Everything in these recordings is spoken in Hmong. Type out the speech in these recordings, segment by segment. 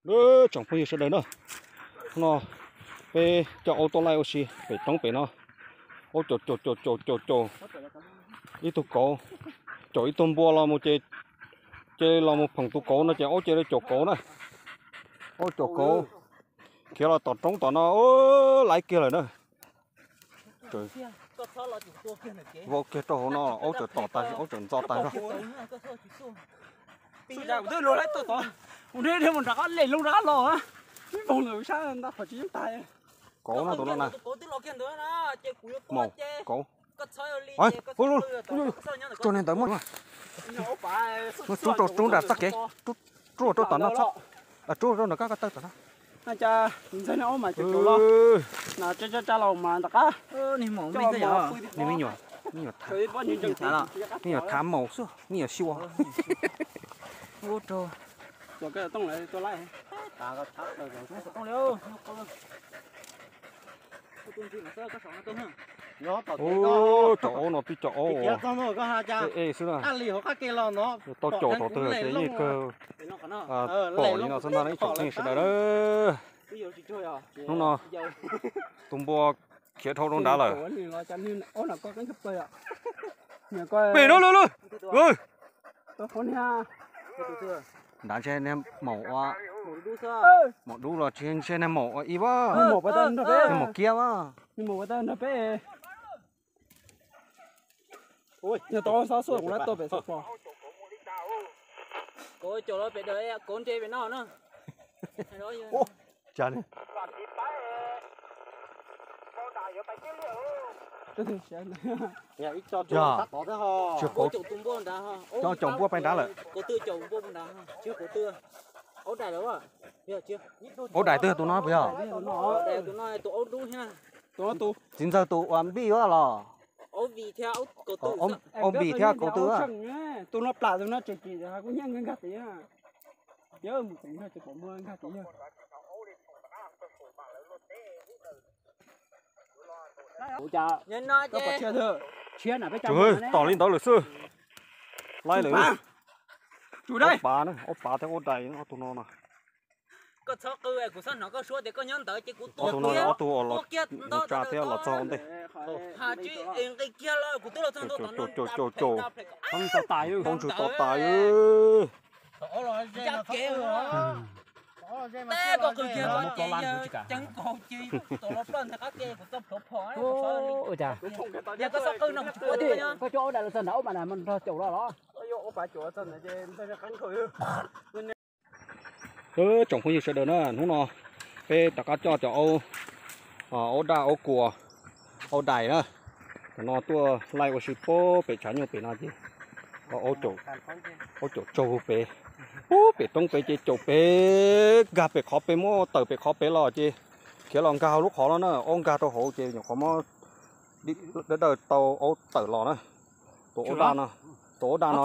Tsoom phooj ywg sawv daws na, no peb coj aub tuaj laij ua si pem roob pem no. Aub caum caum caum caum caum caum ib tug kauv, caum ib tug npua los mus ces, ces los mus phoom tus kauv no ces aub cia li caum kauv na. Aub caum kauv khiav los tom roob tom no laiv kiag lawm na. Vau kiag rau hauv no aub tseem tom tas, aub tseem ntxo tas zog. Kauv no tus no na. Maum kauv. Tsuag niag ntawd muaj. Rub rau, rub nram txoj kev, rub rau tom no txhob, rub rau nram koj ko taw tom no. Niag me nyuam, me nyuam thav, me nyuam thav maum xwb, me nyuam xyua. Cov aub no tib cov aub ej xwb na. Tau caum tau twg ces yeej kawg pom li no xwb ntag ib tsoom phooj ywg sawv daws. Hnub no tus npua khiav dhau rau nrad lawm. Pem no lawm. Nrad ntshe niag maum ua, maum dub los tsis ntshe niag maum ua ib vab, niag maum kiab vab. Tsis, cov caum npua pais nrad lawm. Aub dais twg tus no puas yog? Txiv ntxawg tus uas npij los? Aub npis thiab kauv tw. Tus no plam tus no tseem kim kuj nyiaj nkag tid. Tom li ntawd lawm xwb. Laib lawm. Aub pav, aub pav thiab aub dais ob tug no no. Ob tug no ob tug mus tsa thiab los txog ua ntej. Caum caum caum caum. Tau ntswg to tas. Koj coj aub dais los txog nrad aub mas nrog caum los los. Tsoom phooj ywg sawv daws na, hnub no peb rov qab coj cov aub, aub daj aub kuas, aub dais na, cov no tuaj laij ua si pem tshav nyuj pem no ces aub caum tsaug pem, pem roob pem ces caum pem, nkag pem qhov pem, muab tawm pem qhov pem los ces khiav los nkag hauv lub qhov no na, aub nkag rau hauv ces nyuam qhuav muab dawb dawj tau aub tawm los na. Tus aub daj no, tus aub daj no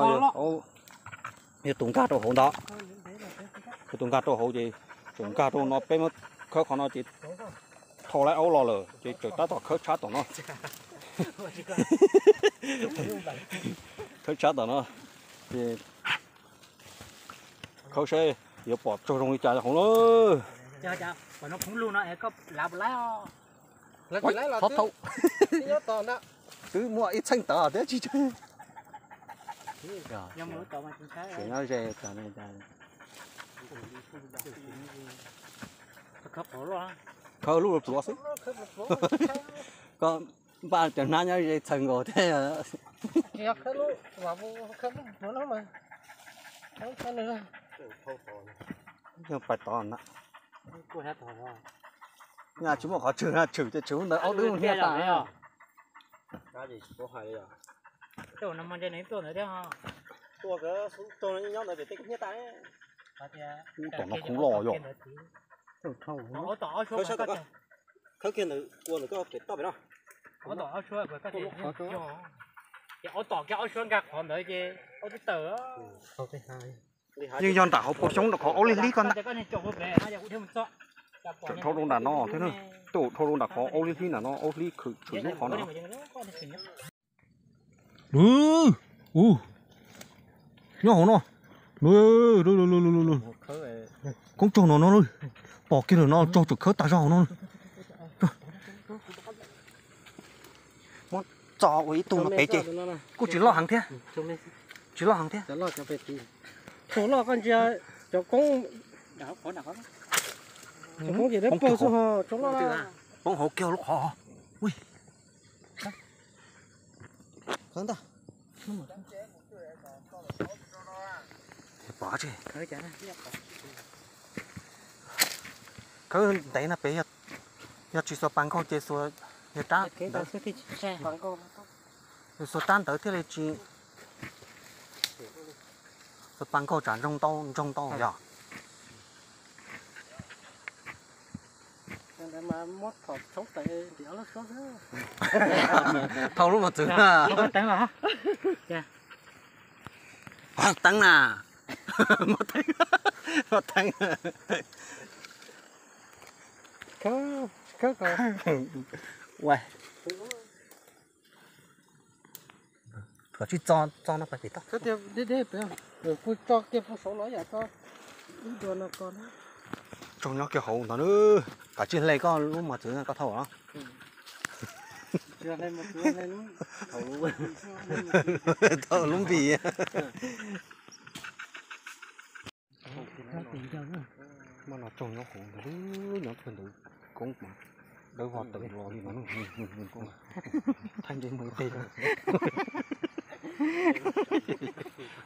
yog tus nkag rau hauv ntawd, yog tus nkag rau hauv ces tseem nkag rau no, peb muab khawb qhov no ces thau lawm aub los lawm ces tseem tab tom khawb tshab tom no. Khawb tshab tom no ces khawb saib yuav pom tsaug zoo li cas hauv na. Thov thaum twb muaj ib txheej tawv thiab tsis tseem nyob ze. Khawb lub pluav xwb. Koj npaj cov hnab nyob ze txheej nkaus thiab. Yog pais tod na. Nyaj tsis muaj qhov tshwm na, tshwm ces tshwm ntawd aub dub mus hnia tas. Ub, tom no khub loj yog. Khawb kiag ntawd kua ntawm koj pem toj pem no. Ces aub tom kiag aub suab nkag qhov ntawd ces aub twb tawm. Yeej yog nram hauv paus xyoob nram qhov aub lig hlib ko ntag. Tseem dhau rau nram no thiab, twb dhau rau nram qhov aub lig hlib nram no, aub lig khwv tshwm lub qhov no. Lwm, u, nyob hauv no. Lwm, lwm, lwm, lwm, lwm. Koob tsaug no no lawm. Pom kiag lawm no tsaug tseem khawb tag zog no. Muab txo ua ib tug no pem ces kuj tsis loj heev thiab. Tsis loj heev thiab. Tsaug loj koj ntsia cov koob, cov koob ces dawb paug xwb ho tsaug loj. Poob hauv kiag lub qhov. Ui. Khawb ntag. Pom tsi. Khawb ntev no pem, yog tsis xuas pas nkaug ces xuas, yog rab ntawd, yog xuas rab ntawd thiaj li tsis, xuas pas nkaug tsam ntsoog ntau, ntsoog ntau yog. Thau lub mos txwv na. Teeb na. Muab teeb, muab teeb. Ua, kom tsis txo, txo no pem toj. Kuj tso kiag puag saud los yam tso ib dua no ko. Tsaug nyob kiag hauv ntawd na. Kav tsij hle koj lub mos txwv koj thau los. Thau lub npis. Mas no tsaug nyob hauv ntawd, nyob kiag ntawd koob mas dawb vog tawm los li no. Thaij ntsej muag ib teg.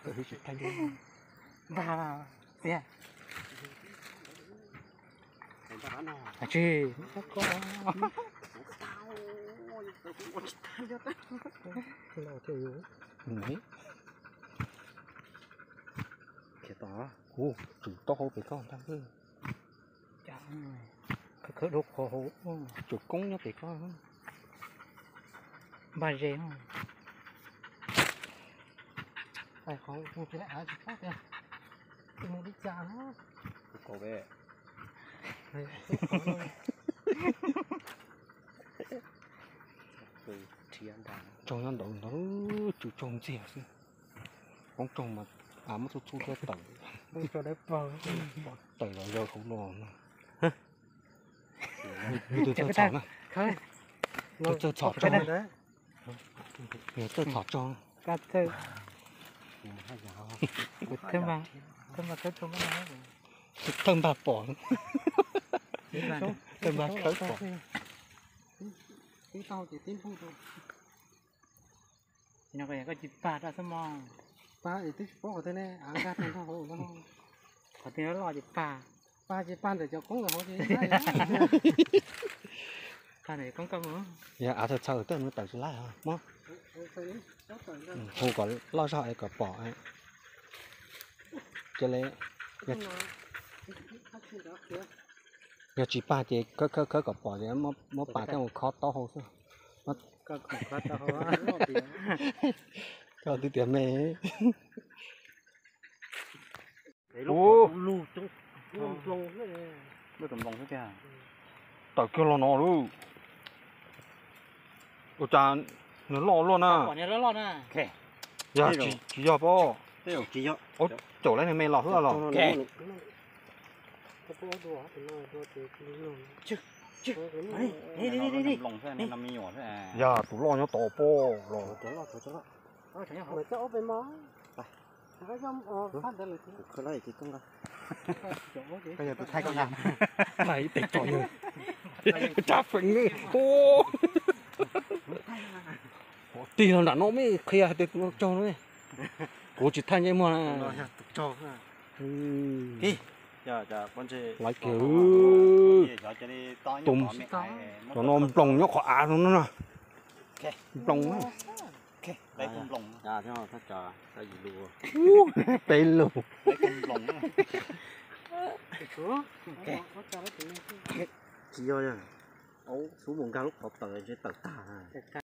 Tsis thaij ntsej muag. Ntag, txiv. Tsis, Khiav tom, kuv tsum taub hau pem koj ntag. Khawb khawb dhau qhov hauv, tsum koob nyob pem koj. Npaj ze. Qhov kuv tsis lawm av tsis paub tias mus li cas na. Kuv kaus ve. Tsaug nyob ntawd ntag, tsum tsaug ntxiag xwb. Koob tsaug mas av muab txhub txhub thiab tawm. Tawm los zaws hauv los no. Tus txawj txhom na. Tus txawj txhom tsaug. Tus txawj txhom tsaug. Thawj npag pom. Thawj npag khawb pom. Koj tsis pab rau xwb mog. Pab es twb tsis paub qhov twg ne, av nkag rau nraub hauv no. Qhov twg loj ces pab. Pab ces pab ntawm cov koob hauv ces. Pab ntawm koob koj mus. Yog av txhaws txhaws tej nws tawm tsis laib os mog. Hu kom loj zog es kom pom. Cia li, yog tsis pab ces khawb khawb khawb kom pom ces muab pas coj mus khob taub hau xwb. Koj twb tias me. Tawm kiag los no lauj. Ua cas nws loj luaj na. Yog tsis yog pob. Caum lawv nws me los xwb los. Yog tus loj nyob tod pob los. Thaij ib teg tso yog. Tsa feem. Tig los nram no me qhia hais tias tus no tsaug no. Kuv tsis thaij ntsej muag na. Laiv kiag. Tus, cov no nploos nyob qhov av no na. Nploos na. Peb lus. Tsis yog, xub mus nkag lub qhov tawm ntshe tawm tag.